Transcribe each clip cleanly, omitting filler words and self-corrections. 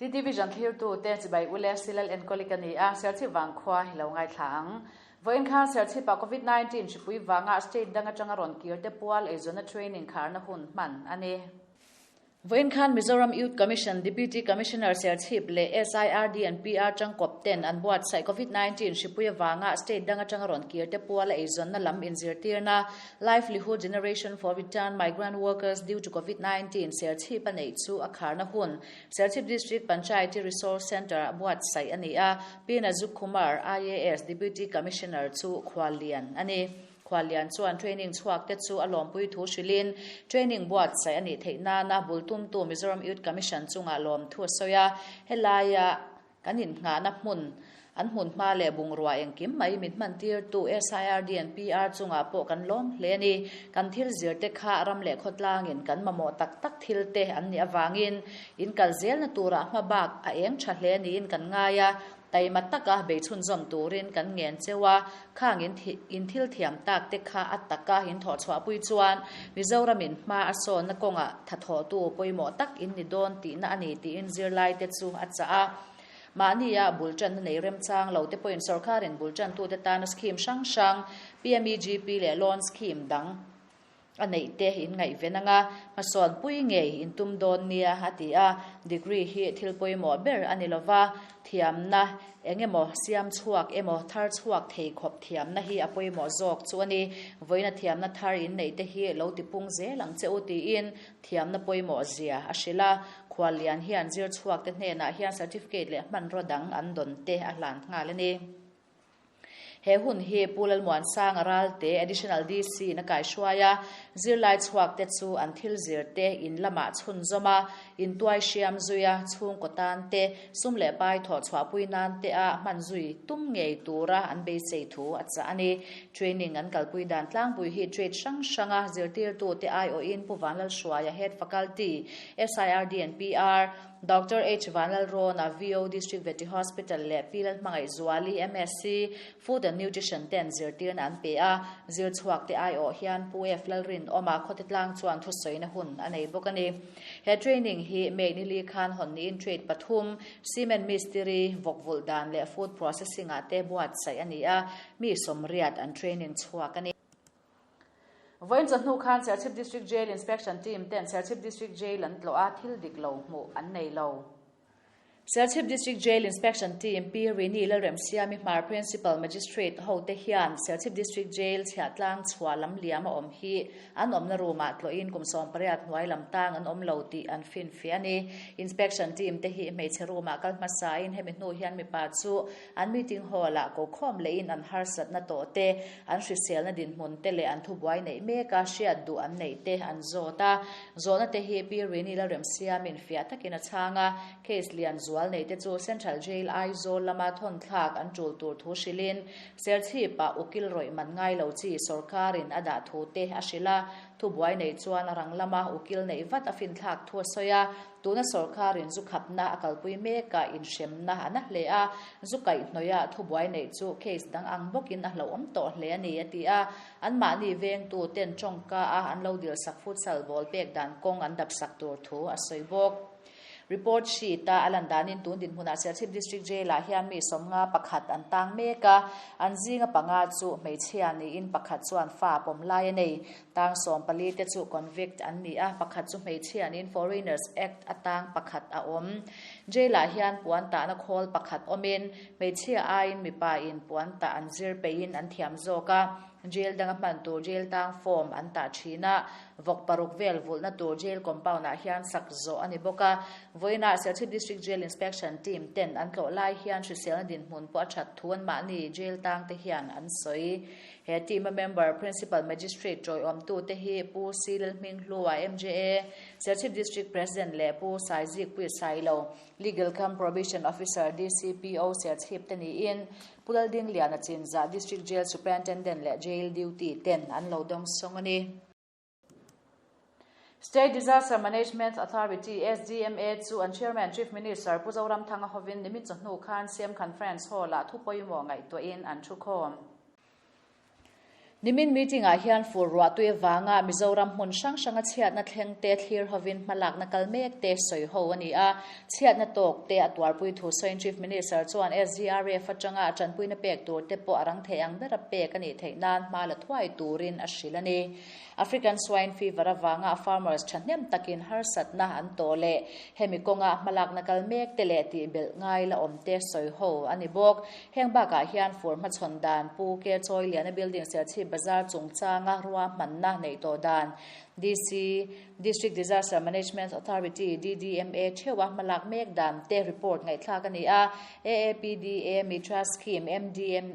TTV Zanthlirtu te chibai ule Silal enkawli ka ni a, Serchhip vangkhua hi lo ngaithla ang. Vawiin khan Serchhip-ah Covid 19 hripui vanga state dang atanga rawn kir te pual eizawnna training kharna hun hman a ni. Vawiin khan Mizoram Youth Commission Deputy Commissioner Serchhip leh SIRD and PR tangkawp ten an buatsaih Covid 19 hripui avanga state dang atanga rawn kir te puala eizawnna lam inzirtirna Livelihood Generation for Return Migrant Workers Due to Covid 19 Serchhip a neih chu a kharna hun Serchhip District Panchayati Resource Centre-ah buatsaih a ni a, Pi Nazuk Kumar, IAS, Deputy Commissioner chu khuallian a ni. Khuallian chuan training chhuak te chu a lawmpui thu hrilhin, training buatsaih a nih theih nana bul tumtu Mizoram Youth Commission chungah lawmthu a sawi a, helaia kan innghahna hmun, an hmun hma leh bungrua engkim mai min hman tirtu SIRD and PR chungah pawh kan lawm hle a ni. Kan thil zir te kha ram leh khawtlangin kan mamawh tak tak thil te an nih avangin in kal zelna turah hma bak a eng tha hle niin kan ngai a, taima taka bei chhunzawm turin kan ngen cheu a, khang in in thil thiam tak te kha a taka in thawh chhuahpui chuan Mizoramin hma a sawnna kawngah thathawhtu pawimawh tak in ni dawn tihna a ni tiin zirlai te chu a chah a. Mahnia bul tanna nei remchang lo te pawhin sorkarin bul tantute tana scheme hrang hrang, PMEGP leh loan scheme dang a neih te in ngaihven anga hmasawn pui ngei in tum dawn nia a ti a. Degree hi thil pawimawh ber a ni lova, thiamna eng emaw siam chhuak emaw thar chhuak thei khawp thiamna hi a pawimawh zawk chu a ni. Vawiina thiamna thar in neih te hi lo tipung zel ang che u tiin thiamna pawimawh zia a hrilh a. Khuallian hian zir chhuak te hnenah hian certificate leh hmanraw dang an dawn te a hlan nghal a ni. He hun hi Pu Lalmuansanga Ralte, Additional DC in a kaihruai a, zirlai chhuak te chu an thil zir te in lamah chhunzawm a, intuai hriam zui a, chhungkaw tan te, sum leh pai thawh chhuahpui nan te a hman zui tum ngei tura an beisei thu a chah a ni. Training an kalpui dan tlangpui hi trade hrang hranga zirtirtute aiawhin Pu Vanlalhruaia Head Faculty, SIRD and PR, Doctor H Vanlalrawna, VO District Vety Hospital leh Pi Lalhmangaihzuali, MSc, Food and Nutrition ten zirtirna an pe a, zir chhuakte aiawh hian Pu F Lalrinawma Khawtetlang chuan thusawina hun a nei bawk a ni. He training hi May nili khan hawn niin trade pathum, cement mistiri, vawkvulh dan leh food processing ah te buatsaih a ni a, mi 80 an training chhuak a ni. Vawiin chawhnu khan Serchhip District Jail Inspection Team ten Serchhip District Jail an tlawh a, thil dik lo hmuh an nei lo. Serchhip District Jail Inspection Team Pi Rini Lalremsiami Hmar Principal Magistrate hote hian Serchhip District Jail chhiahtlang chhuah lam liam a awm hi an awmna room ah tlawhin kum 18 hnuai lam tang an awm lo tih an finfiah a ni. Inspection Team te hi hmeichhe room ah kal hmasain hemi hnu hian mipa chu An meeting hall-ah kokhawm lehin an harsatna tawh te, an hriselna dinhmun te leh an thubuai neih meka hriat duh an neih te an zawt a. Zawhna te hi Pi Rini Lalremsiamin fiah takin a chhang a, case lian zual nei te chu Central Jail Aizawl lama thawn thlak an tul tur thu hrilhin Serchhip-ah ukil rawih man ngai lo chi sawrkarin a dah thu te a hrilh a. Thubuai nei chuan a rang lama ukil neih vat a finthlak thu a sawi a. Tuna sawrkarin zu khapna a kalpui mekah inhremna a na hle a, zu kaihhnawih thubuai neih chu case dang ang bawkin a hlauhawm tawh hle a ni, a ti a. Anmahni vengtu ten tawngka a an lo dilsak futsal ball pek dan kawng an dapsak tur thu a sawi bawk. Report sheet a a lan danin tun dinhmunah Serchhip District Jail-ah hian mi 51 an tang mek a, an zinga panga chu hmeichhia niin pakhat chuan fa pawm lai a nei. Tang 14 te chu convict an ni a, pakhat chu hmeichhia niin Foreigners Act atang pakhat a awm. Jail-ah hian puan tahna khawl pakhat awmin hmeichhia aiin mipa in puan tah an zir peihin an thiam zawk a, jail danga hman tur jail tang form an tah thin a, vawk paruk vel vulhna tur jail compound-ah hian sak zawh a ni bawk a. Vawiinah Serchhip District Jail Inspection Team ten an tlawh lai hian hriselna dinhmun pawh a that thu anmahni jail tang te hian an sawi. He team a member Principal Magistrate tawiawmtu te hi Pu C Lalhminghlua MJA, Serchhip District President leh Pu Saizikpuia Sailo, Legal cum Probation Officer DCPO Serchhip te niin Pu Laldingliana Chinzah District Jail Superintendent leh Jail Duty ten an lo dawngsawng a ni. State Disaster Management Authority, SDMA, chu an Chairman Chief Minister Pu Zoramthanga hovin nimin chawhnu khan CM Conference Hall-ah thu pawimawh ngaihtuahin an thu khawm. Nimin meeting-ah hian fur ruahtui avanga Mizoram hmun hrang hranga chhiatna thleng te thlir hovin hmalakna kal mek te sawi ho a ni a. Chhiatna tawk te a tuarpui thu sawiin Chief Minister chuan SDRF atanga a tanpuina pek tur te pawh a rang thei ang bera pek a nih theih nan hma la thuai turin a hrilh a ni. African Swine Fever avanga farmers thahnem takin harsatna an tawh leh hemi kawnga hmalakna kal mek te leh tihbelh ngai la awm te sawi ho a ni bawk. Heng bakah hian fur hmachhawn dan Pu Ke Chawiliana Building Serchhip Bazar chungchanga ruahmanna neih tawh dan DC, District Disaster Management Authority, DDMA, theuha hmalak mek dan te report ngaihthlak a ni a. AAPDA Mitra Scheme, MDM,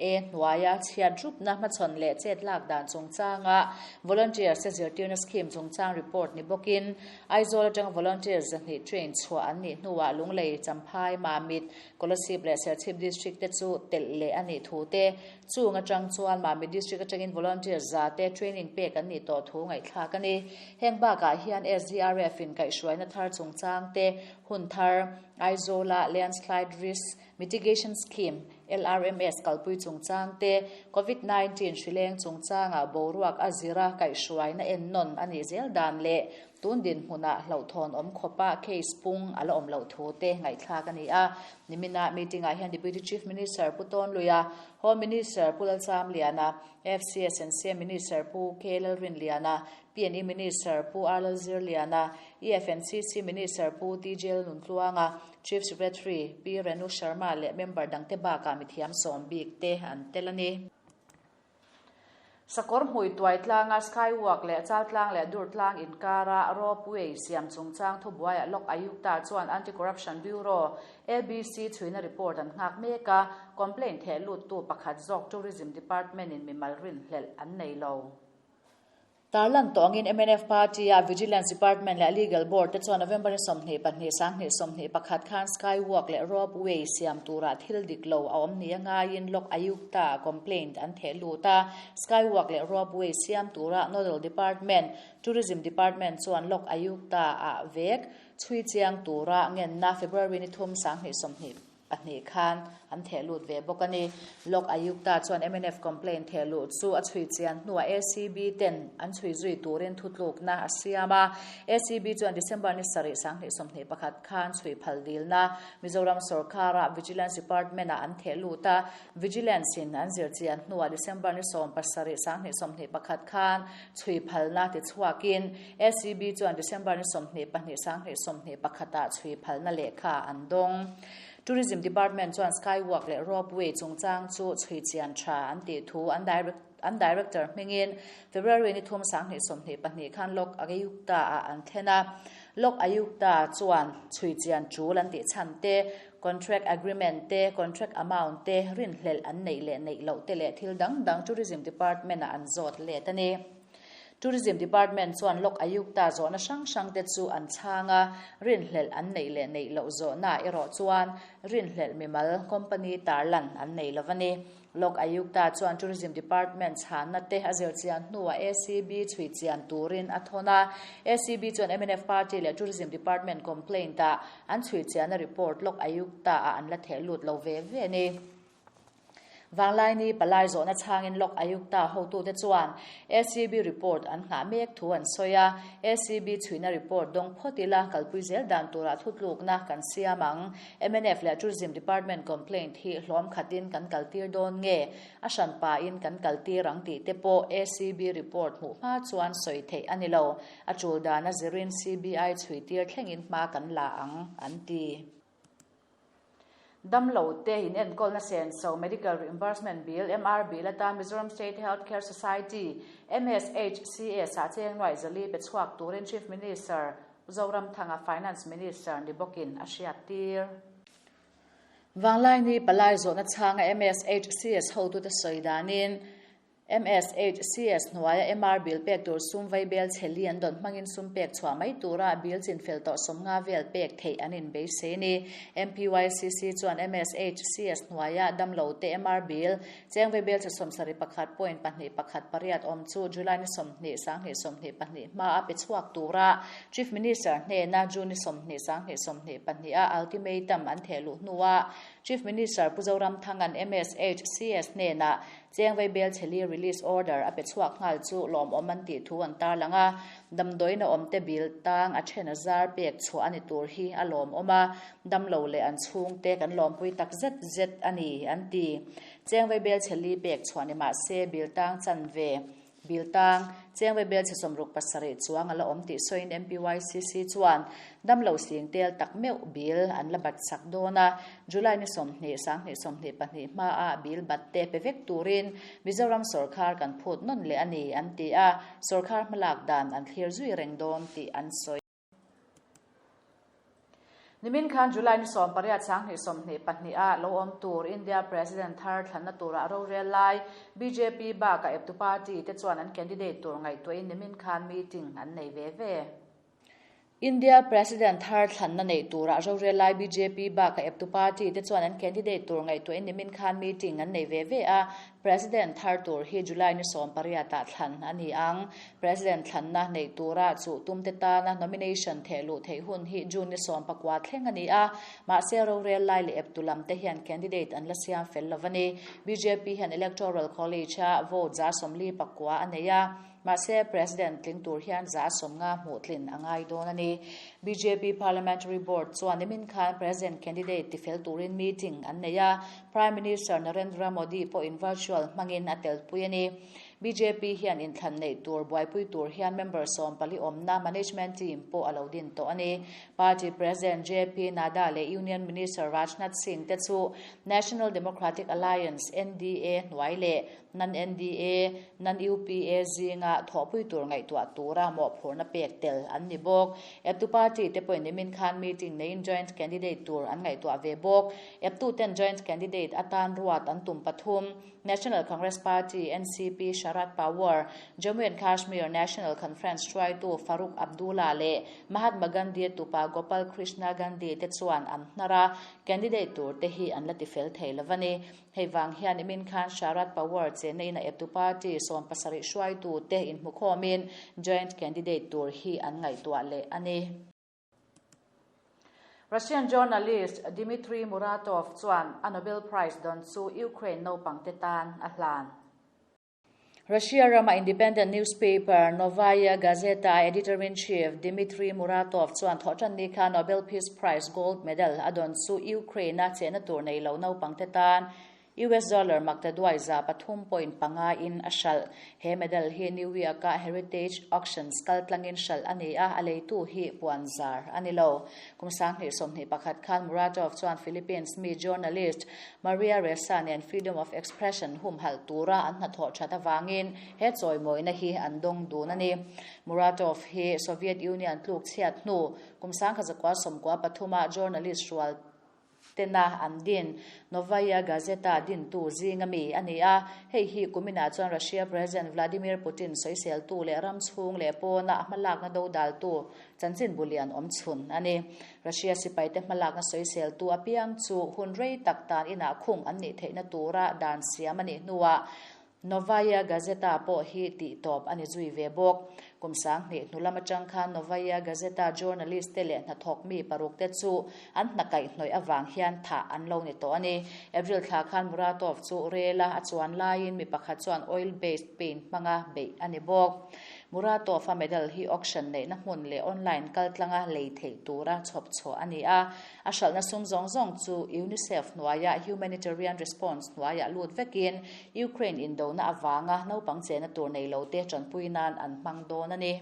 E hnuaia chhiat rupna hmachhawn leh chet lak dan chungchanga volunteers te zirtirna scheme chungchang report ni bawkin Aizawl atanga volunteers 200 train chhuah an nih hnuah Lunglei, Champhai, Mamit, Kolasib leh Serchhip District te chu telh leh a nih thu te chung atang chuan Mamit District atangin volunteers za te training pek an nih tawh thu ngaihthlak a ni. Heng bakah hian SDRF in kaihhruaina thar chungchang te hun thar Aizawla landslide risk Mitigation Scheme, LRMS, kalpui chungchang te, Covid 19 hrileng chungchangah boruak a zira kaihhruaina ennawn a nih zel dan leh tun dinhmunah hlauhthawn awm khawpa case pung a la awm loh thu te ngaihthlak a ni a. Nimina meeting-ah hian Deputy Chief Minister Pu Tawnluia, Home Minister Pu Lalchamliana, FCS and CM Minister Pu K Lalrinliana, PNE Minister Pu R Lalzirliana, EFNCC Minister Pu TJ Lalnuntluanga, Chief Secretary Pi Renu Sharma leh member dangte bakah mithiam sawm bik te an tel a ni. Sakawr hmui tuai tlanga Skywalk leh Chaltlang leh Durtlang inkara Ropeway siam chungchang thubuaiah Lok Ayukta chuan Anti-Corruption Bureau, ABC, chhuina report an nghak mek a, complaint theh luttu pakhat zawk Tourism Department-in mimal rinhlelh an nei lo. Tarlan tawngin mnf Party-a Vigilance Department leh Legal Board te chuan November ni 22, 2021 khan Skywalk leh Ropeway siam turah thil dik lo a awm ni a ngaiin Lok Ayukta-ah complaint an theh lut a. Skywalk leh Ropeway siam turah Nodal Department, Tourism Department chuan Lok Ayukta-ah vek chhui chiang tura ngenna February ni 3, 2020. Pahnih khan an theh lut ve bawk a ni. Lok Ayukta chuan mnf complaint theh luh chu a chhui chian hnuah ACB ten an chhui zui turin thutlukna a siam a. ACB chuan December ni 7, 2021 khan chhui phal dilna Mizoram sorkara Vigilance Department ah an theh lut a. Vigilance in an zir chian hnuah December ni 17, 2021 khan chhui phalna tichhuakin ACB chuan December ni 22, 2021 ah chhui phalna lehkha an dawng. Tourism Department chuan Skywalk leh Ropeway chungchang chu chhui chian tha an tih thu an an Director hmingin February ni 3, 2022 khan Lok Ayukta ah an thlen a. Lok Ayukta chuan chhui chian tul an tih chhan te, contract agreement te, contract amount te, rinhlelh an neih leh neih loh te leh thil dang dang Tourism Department ah an zawt let a ni. Tourism Department chuan Lok Ayukta zawhna hrang hrang te chu an chhang a, rinhlelh an neih leh neih loh zawhna erawh chuan rinhlelh mimal company tarlan an nei lo a ni. Lok Ayukta chuan Tourism Department chhanna te a zir chian hnuah ACB chhui chian turin a thawn a, ACB chuan mnf party leh Tourism Department complaint ah an chhui chianna report Lok Ayukta ah an la theh lut lo ve ve a ni. Vanglaini palai zawhna chhangin Lok Ayukta hotute chuan ACB report an nghah mek thu an sawi a, ACB chhuina report dawng phawt ila kalpui zel dan turah thutlukna kan siam ang. Mnf leh Tourism Department complaint hi hlawm khatin kan kaltir dawn nge, a hranpain kan kaltir ang tih te pawh ACB report hmuh hma chuan sawi theih a ni lo. A tul dana zirin CBI chhuitir thlengin hma kan la ang, an ti. Damlo te in enkawlna senso Medical Reimbursement Bill, MR Bill, atan Mizoram State Health Care Society, MSHCS, ah cheng nuaih zali pe chhuak turin Chief Minister Zoramthanga Finance Minister ni bawkin a hriattir. Vanglaini palai zawhna chhanga MSHCS hotute sawi danin MSHCS hnuaia MR bill pek tur sum vai bel chhe li an dawn hmangin sum pek chhuah mai tura bill chinfel tawh 50 vel pek theih an inbeisei a ni. MPYCC chuan MSHCS hnuaia damlo te MR bill cheng vai bel chhe 71.218 awm chu July ni 20, 2022 hma a pe chhuak tura Chief Minister hnena June ni 20, 2022 a ultimatum an theh luh hnuah Chief Minister Pu Zoramthanga'n MSHCS hnenah. Chengvei Belchheli release order a pe chhuak nghal chu lawmawm an tih thu an tarlang a, damdawiin a awmte bil tang a then a zar pek chhuah a ni tur hi a lawmawm a, damlo leh an chhungte kan lawmpui tak zet zet a ni, an ti. Chengvei Belchheli pek chhuah ni mah se bil tang chanve Bil tang, Chengve Belchhe 67 chuang a la awm tih sawiin MPYCC chuan damlo sing tel tak meuh bil an la bat sak dawn a, July ni 20, 2022 hmaah bil bat te pe vek turin Mizoram sawrkhar kan phut nawn leh a ni, an ti a, sawrkhar hmalak dan an thlir zui reng dawn tih an sawi. Nimin khan July ni 18 2022 ah lo awm tur India President thar thlanna turah rorel lai bjp bakah eptu party te chuan an candidate tur ngaihtuahin nimin khan meeting an nei ve ve. India President thar thlanna neih turah rorel lai bjp bakah eptu party te chuan an candidate tur ngaihtuahin nimin khan meeting an nei ve ve a, President thar tur hi July ni 18 ah thlan a ni ang. President thlanna neih tura chuh tumte tana nomination theh luh theih hun hi June ni 19 thleng a ni a, mahse rorel lai leh eptu lam te hian candidate an la siam fel lo a ni. Bjp hian Electoral College-a vote 49 a nei a, mahse President tling tur hian 50 hmuh tlin a ngai dawn a ni. Bjp Parliamentary Board chuan nimin khan President candidate tifel turin meeting an nei a, Prime Minister Narendra Modi pawhin virtual hmangin a telpui a ni. Bjp hian inthlan neih tur buaipui tur hian member 14 awmna management team pawh a lo din tawh a ni. Party President JP Nadda leh Union Minister Rajnath Singh te chu National Democratic Alliance, NDA, hnuai leh non-NDA, non-UPA zinga thawhpui tur ngaihtuah tura mawhphurhna pek tel an ni bawk. Eptu party te pawhin nimin khan meeting neiin joint candidate tur an ngaihtuah ve bawk. Eptu ten joint candidate atan ruat an tum pathum. National Congress Party, NCP, Sharad Pawar, Jammu and Kashmir National Conference hruaitu Farooq Abdullah leh Mahatma Gandhi tupa Gopal Krishna Gandhi te chuan an hnar a, candidate tur te hi an la ti fel thei lo a ni. Hei vang hian nimin khan Sharad Pawar chenna in a eptu party 17 hruaitu te inhmukhawmin joint candidate tur hi an ngaihtuah leh a ni. Russian journalist Dmitry Muratov chuan a Nobel Prize dawn chu Ukraine naupang te tan a hlan. Russia rama independent newspaper Novaya Gazeta editor-in-chief Dmitry Muratov chuan thawhtan ni kha Nobel Peace Prize Gold Medal a dawn chu Ukraine a chehna tur nei lo naupang te tan US dollar makta duai 3.5 in a hralh. He medal hi New York a Heritage Auctions kal tlangin hralh a ni a, a leitu hi puan zar a ni lo. Kum 2021 khan Muratov chuan Philippines mi journalist Maria Ressa nen freedom of expression hum halh tura an hnathawh that awangin he chawimawina hi an dawng dun a ni. Muratov hi Soviet Union tluk chhiat hnu kum 1993 journalist rual tena an din Novaya Gazeta din tu zinga mi a ni a, hei hi kumina chuan Russia President Vladimir Putin soisel tu leh ram chhung leh pawna a hmalakna do dal tu chanchin bulian awm chhun a ni. Russia sipai te hmalakna soisel tu apiang chu hun rei tak tan inah khung an nih theihna tura dan siam a nih hnuah Novaya Gazeta pawh hi tih tawp a ni zui ve bawk. Kum 2000 hnu lam atang khan Novaya Gazeta journalist te leh hnathawk mi paruk te chu an hnakaih hnawih awang hian thah an lo ni tawh a ni. April thla khan Muratov chu rela a chuan laiin mi pakhat chuan oil based paint hmanga beih a ni bawk. Muratov a medal hi auction neihna hmun leh online kaltlanga lei theih tura chhawp chhuah a ni a. A hralhna sum zawng zawng chu UNICEF hnuaia humanitarian response hnuaia lut vekin Ukraine indona awanga naupang chena tur nei lo te tanpui nan an hmang dawn a ni.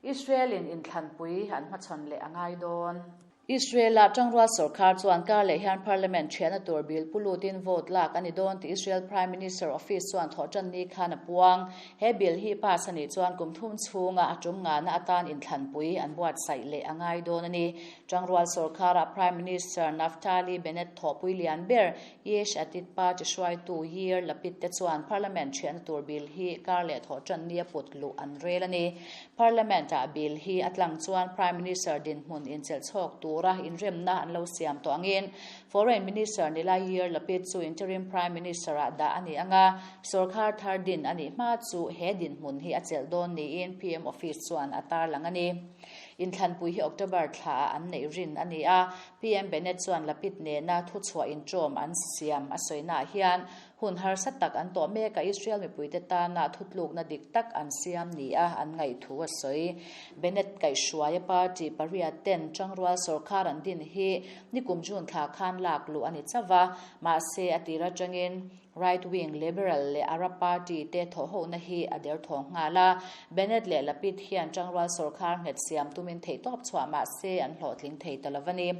Israel in inthlanpui an hmachhawn leh a ngai dawn. Israel a tangrual sarkar chuan kar leh hian parliament thiana tur bil pulutin vote lak ani dawn ti Israel Prime Minister office chuan thawhtan ni khan a puang. He bil hi pass ani chuan kum thum chhunga a tum nga na atan inthlanpui an buat sai leh a ngai dawn a ni. Tangrual sarkar a Prime Minister Naftali Bennett thawhpui lian ber Yesh Atid party hruaitu Yair Lapid te chuan parliament thiana tur bil hi kar leh thawhtan ni a put luh an rel a ni. Parliament a bil hi a tlang chuan Prime Minister din hmun inchelh chhawk tura inremna an lo siam tawh angin Foreign Minister nila Yair Lapid chu interim Prime Minister a dah ani anga sarkar thar din ani hma chu he din hmun hi a chelh dawn niin PM office chuan a tar lang ani. Inthlanpui hi October thlaah an neih rin a ni a, PM Bennett chuan Lapid nena thuchhuah inṭawm an siam a sawinaah hian hun harsa tak an tawh mek a, Israel mipuite tana thutlukna dik tak an siam nia an ngaih thu a sawi. Bennett kaihhruaia party pariat ten ṭangrual sawrkar an din hi nikum June thla khan lak luh a ni chauh a, mahse a tir aṭangin Right wing Liberal leh Arab party te thawhhohna hi a derthawng nghal a, Bennett leh Lapid hian ṭangrual sawrkhar nghet siam tumin theihtawp chhuah mah se an hlawhtling thei ta lo a ni.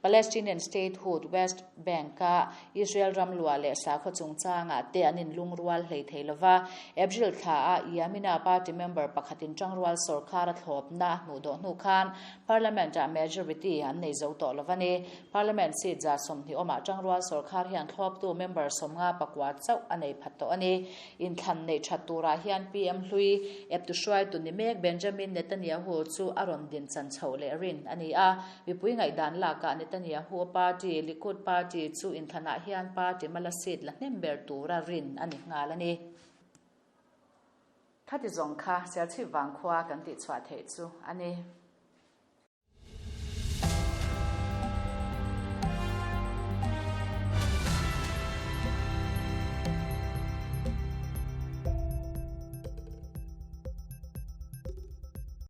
Palestinian statehood West Bank-a Israel ram luah leh sakhaw chungchangah te an inlungrual hlei thei lo va, April thlaah Yamina party member pakhatin ṭangrual sawrkhar a thlawpna a hmuh dawh hnu khan Parliament-ah majority an nei zo tawh lo a ni. Parliament seat 120 awmah ṭangrual sawrkhar hian thlawptu member 50 pakua chauh a nei phat tawh a ni. Inthlan neih ṭhat turah hian PM hlui eptu hruaitu ni mek Benjamin Netanyahu chu a rawn din chan chhoh leh rin a ni a. Mipui ngaihdan lakah Netanyahu party, Likud party chu inthlanah hian party mala seat la hnem ber tura rin a ni nghal a ni. Khati zawng kha Serchhip vangkhua kan tihchhuah theih chu a ni.